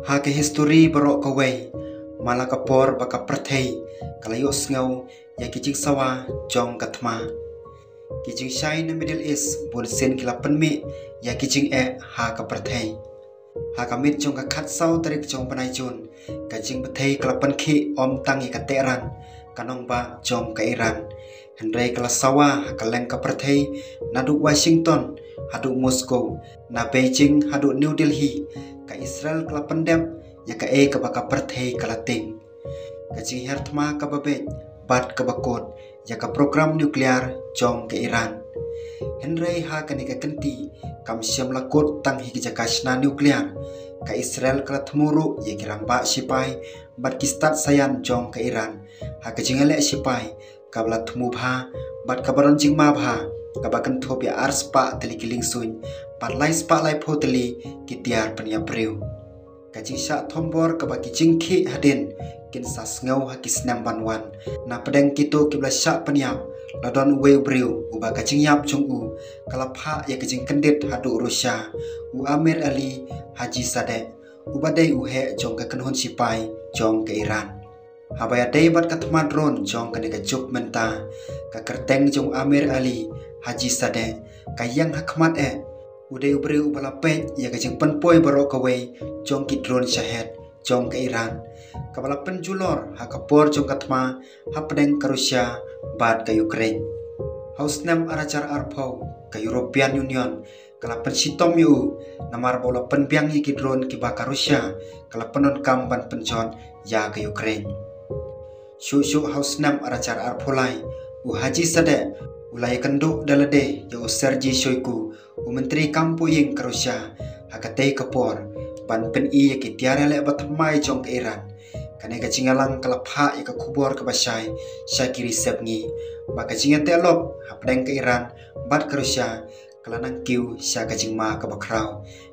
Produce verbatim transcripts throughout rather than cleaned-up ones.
Ha ka histori baroh kawei, man la ka por ba ka pyrthei ka la ïohsngew ïa ki jingsawa jong ka thma. Ki jingshai na Middle East bun sien ki la pynmih ïa ki jingeh ha ka pyrthei. Ha ka miet jong ka khatsaw tarik jong bnai Jun, ka jingbthei ka la pynkhih ym tang ïa ka Tehran, ka nongbah jong ka Iran, hynrei ka la sawa ha kylleng ka pyrthei, naduh Washington haduh Moscow, na Beijing haduh New Delhi. Ka Israel ka la pyndep ïa kaei kaba ka pyrthei ka la tieng: ka jinghiar thma kaba beit bad kaba kut ïa ka program nuclear jong ka Iran. Hynrei ha kane ka kynti, kam shym la kut tang hi ki jaka shna nuclear. Ka Israel ka la thmu ruh ïa ki rangbah shipai bad ki stad saian jong ka Iran ha ka jingïaleh shipai kaba la thmu bha bad kaba don jingma bha, kaba kynthup ïa arspah tylli ki liengsuiñ bad laispah laiphew tylli ki tiar pynïap briew. Ka jingshah thombor kaba ki jingkhih hadien kin sa sngew ha ki snem ban wan. Na pdeng kito kiba la shah pynïap, la don uwei u briew uba ka jingïap jong u ka la phah ïa ka jingkyndit haduh Russia, u Amir Ali Hajizadeh, uba dei u heh jong ka kynhun shipai jong ka Iran. Haba ïadei bad ka thma drone jong kane ka juk mynta, ka kyrteng jong u Amir Ali Hajizadeh ka ïeng ha khmat eh. U dei u briew uba la peit ïa ka jingpynpoi baroh kawei jong ki drone Shahed jong ka Iran, kaba la pynjulor ha ka por jong ka thma hapdeng ka Russia bad ka Ukraine. Ha u snem ar hajar arphew, ka European Union ka la pynshitom ïa u, namar ba u la pynbiang ïa ki drone kiba ka Russia ka la pyndonkam ban pynjot ïa ka Ukraine. Shuh shuh ha u snem ar hajar arphew lai, u Hajizadeh u la ïakynduh da lade ïa u Sergei Shoigu, u myntri kam poh ïing ka Russia, ha katei ka por, ban pyni ïa ki tiar ïaleh bathymmai jong ka Iran. Kane ka jingïalang ka la phah ïa ka khubor kaba shai sha ki ri sepngi, ba ka jingïateh lok hapdeng ka Iran bad ka Russia ka la nang kiew sha ka jingma kaba khraw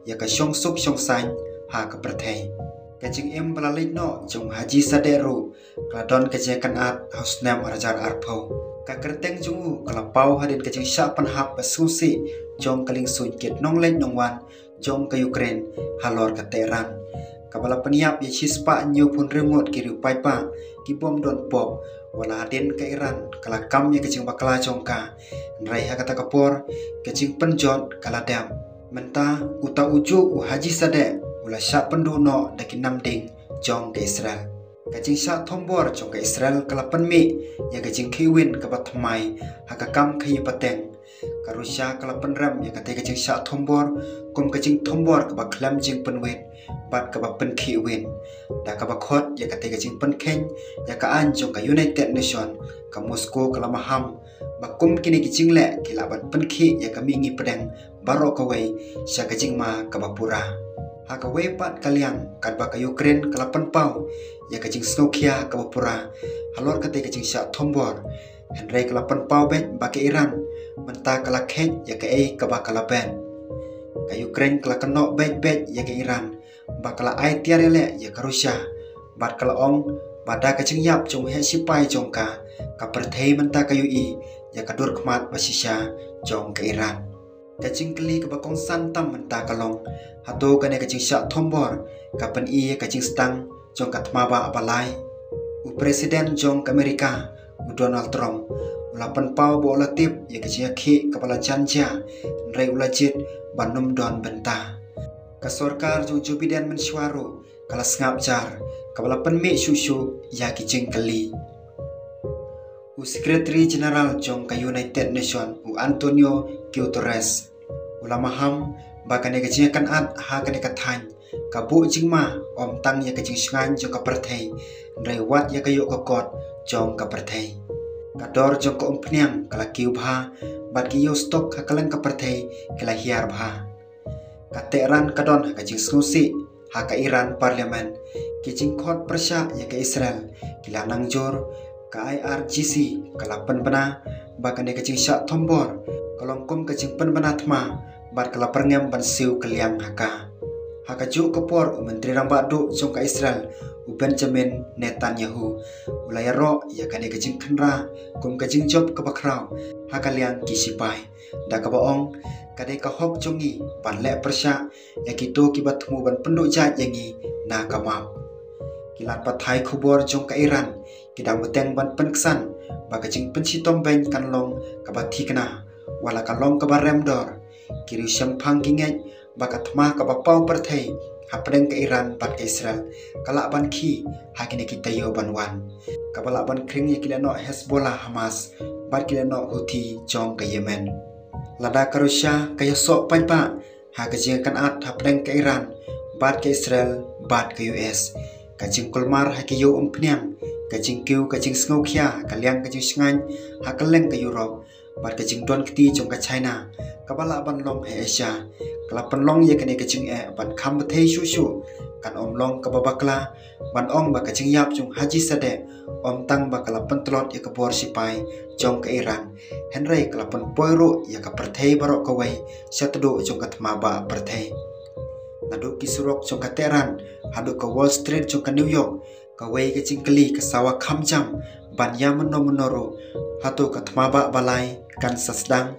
ïa ka shongsuk shongsaiñ ha ka pyrthei. Ka jingim ba la leit noh jong u Hajizadeh ruh ka la don ka jingïakynad ha u snem ar hajar arphew. Ka kyrteng jong u ka la paw hadien ka jingshah pynhap ba sngewsih jong ka liengsuiñ kit nongleit nongwan jong ka Ukraine halor ka Tehran, kaba la pynïap ïa shispah hynñiewphew hynriew ngut ki riew paidbah kibym don pop, wat la hadien ka Iran ka la kam ïa ka jingbakla jong ka. Hynrei ha kata ka por, ka jingpynjot ka la dep. Mynta, uta ujuh u Hajizadeh u la shah pynduh noh da ki namding jong ka Israel. Ka jingshah thombor jong ka Israel ka la pynmih ïa ka jingkhih win kaba thymmai ha ka kam khaïi pateng. Ka Russia ka la pynrem ïa katei ka jingshah thombor kum ka jingthombor kaba khlem jingpynwit bad kaba pynkhih win. Da kaba khot ïa katei ka jingpynkheiñ ïa ka aiñ jong ka United Nation, ka Moscow ka la maham ba kum kine ki jingleh ki lah ban pynkhih ïa ka mihngi pdeng baroh kawei sha ka jingma kaba pura. Ha kawei pat ka liang, katba ka Ukraine ka la pynpaw ïa ka jingsngewkhia kaba pura halor katei ka jingshah thombor, hynrei ka la pynpaw beit ba ka Iran mynta ka la kheit ïa kaei kaba ka la bet. Ka Ukraine ka la kynnoh beit beit ïa ka Iran ba ka la ai tiar ïaleh ïa ka Russia, bad ka la ong ba da ka jingïap jong u heh shipai jong ka, ka pyrthei mynta ka ïohi ïa ka dur khmat ba shisha jong ka Iran. Ka jingkylli kaba kongsan tam mynta ka long, hato kane ka jingshah thombor ka pyni ïa ka jingstang jong ka thma ba balai? U President jong ka Amerika, u Donald Trump, u la pynpaw ba u la tip ïa ka jingïakhih kaba la jan jia, hynrei u la jied ban ym don bynta. Ka sorkar jong u Joe Biden mynshuwa ruh ka la sngap jar, kaba la pynmih shuh shuh ïa ki jingkylli. U Secretary General jong ka United Nation, u Antonio Guterres, u la maham ba kane ka jingïakynad ha kane ka thaiñ ka buh jingma ym tang ïa ka jingshngaiñ jong ka pyrthei, hynrei wat ïa ka ïoh ka kot jong ka pyrthei. Ka dor jong ka umphniang ka la kiew bha, bad ki ïew stok ha kylleng ka pyrthei ki la hiar bha. Ka Tehran ka don ha ka jingsngewsih ha ka Iran Parliament. Ki jingkhot pyrshah ïa ka Israel ki la nang jur. Ka I R G C ka la pynbna ba kane ka jingshah thombor ka long kum ka jingpynbna thma, bad ka la pyrngem ban siew kylliang ha ka. Ha kajuh ka por, u Myntri Rangbah Duh jong ka Israel, u Benjamin Netanyahu, u la ïaroh ïa kane ka jingkhynra kum ka jingjop kaba khraw ha ka liang ki shipai, da kaba ong, ka dei ka hok jong ngi ban leh pyrshah ïa kito kiba thmu ban pynduh jait ïa ngi na ka map. Ki lad pathai khubor jong ka Iran ki dang bteng ban pynksan ba ka jingpynshitom beiñ kan long kaba thikna, wat la ka long kaba rem dor. Ki riewshemphang ki ngeit ba ka thma kaba paw pyrthei hapdeng ka Iran bad ka Israel ka lah ban khih ha kine ki taïew ban wan, kaba lah ban khring ïa ki lehnoh Hezbollah, Hamas bad ki lehnoh Houthi jong ka Yemen. Lada ka Russia ka ïasoh paidbah ha ka jingkynad hapdeng ka Iran bad ka Israel bad ka U S, ka jingkulmar ha ki ïew umphniang, ka jingkiew ka jingsngewkhia ha ka liang ka jingshngaiñ ha kylleng ka Europe, bad ka jingdon kti jong ka China kaba lah ban long ha Asia, ka la pynlong ïa kane ka jingeh ban kham bthei shuh shuh. Kan ym long kaba bakla ban ong ba ka jingïap jong Haji Sadeh ym tang ba ka la pyntlot ïa ka bor shipai jong ka Iran, hynrei ka la pynpoi ruh ïa ka pyrthei baroh kawei sha tduh jong ka thma bah pyrthei. Naduh ki surok jong ka Tehran haduh ka Wall Street jong ka New York, kawei ka jingkylli ka sawa kham jam ban ïa mynno mynno ruh: hato ka thma bah balai kan sa sdang?